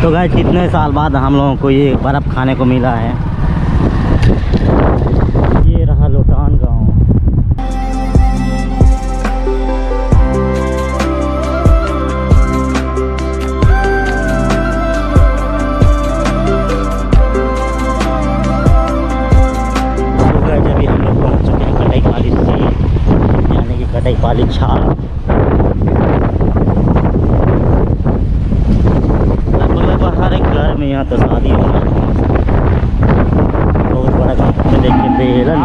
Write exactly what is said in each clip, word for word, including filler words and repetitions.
तो गाइस, कितने साल बाद हम लोगों को ये बर्फ खाने को मिला है। ये रहा लोटान गांव। तो गाइस, अभी हम लोग पहुंच चुके हैं कटाई पाली से, यानी कि कटाई पाली छाल। लगभग हर एक घर में यहाँ तो शादी हो रहा है। बहुत बड़ा गाँव में देख के बेलन।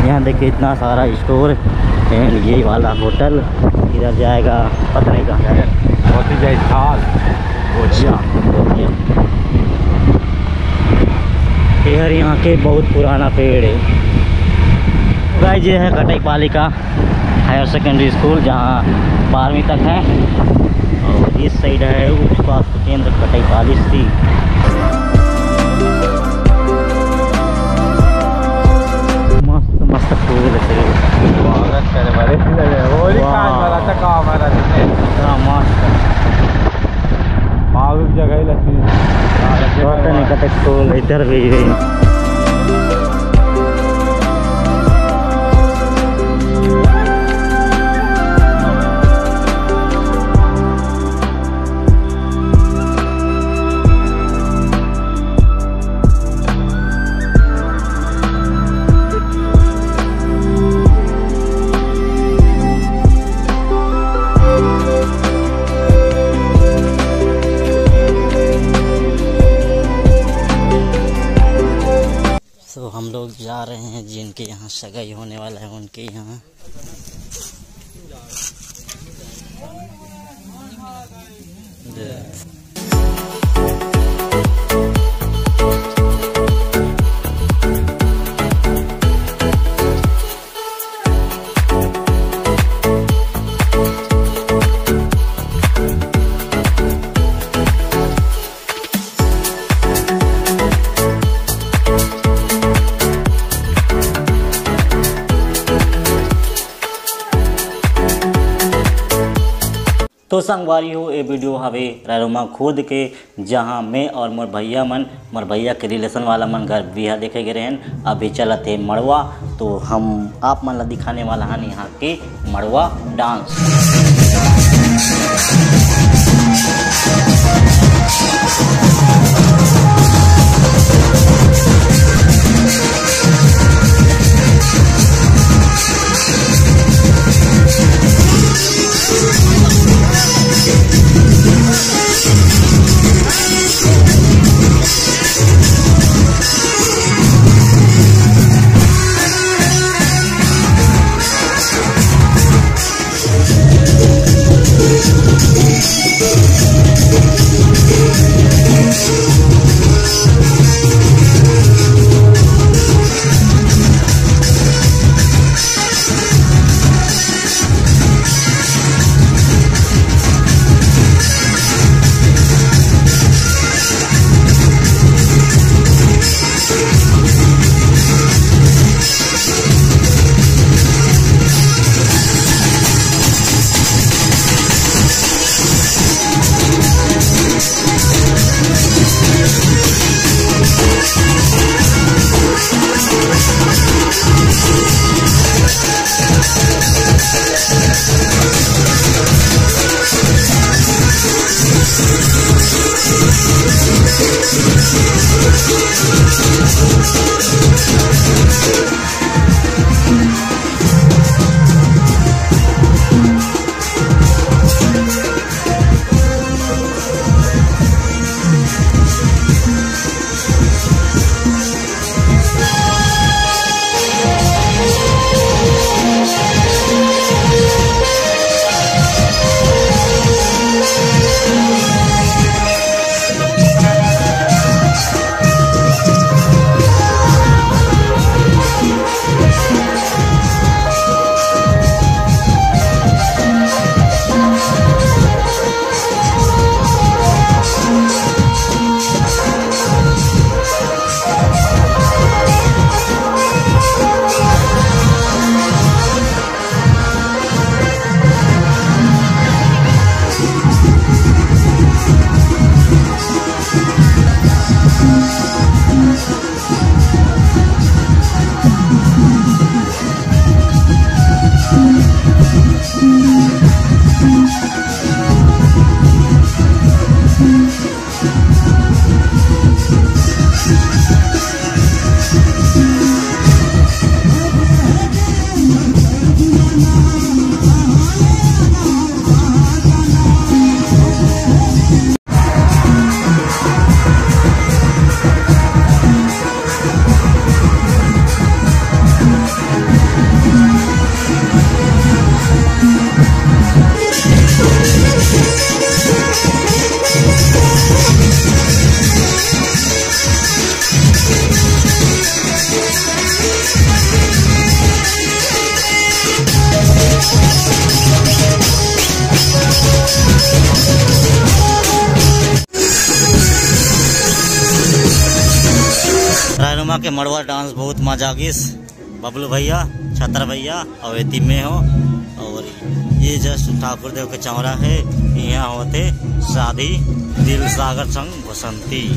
यहाँ देखिए, इतना सारा स्टोर एंड ये वाला होटल। इधर जाएगा, पता नहीं कहाँ जाएगा। मोती जाए थाल। अच्छा, ये हर यहाँ के बहुत पुराना पेड़ है। गाइस, ये है कटाई पालिका हायर सेकेंडरी स्कूल, जहाँ बारहवीं तक है। और इस साइड है उप स्वास्थ्य केंद्र कटाई पाली। मस्त मस्त फूल है। स्वागत करे बड़े फूल है। होली वाह। खाए वाला था, काम वाला था। हाँ, मस्त। मालूम जगह ही लक्ष्मी। पता नहीं कतक फूल इधर भी है। तो हम लोग जा रहे हैं जिनके यहाँ सगाई होने वाला है, उनके यहाँ। तो संगवारी हो, ये वीडियो हवे रैरोमा खुर्द के, जहाँ मैं और मोर भैया मन, मोर भैया के रिलेशन वाला मन घर बिहा देखे गे रहेन। अभी चलत हे मड़वा, तो हम आप मन ला दिखाने वाला हन यहाँ के मड़वा डांस। के मड़वा डांस बहुत मजा आगिस। बबलू भैया, छतर भैया और एती में हो। और ये जस्ट ठाकुर देव के चौरा है, यहाँ होते शादी दिल सागर संग बसंती।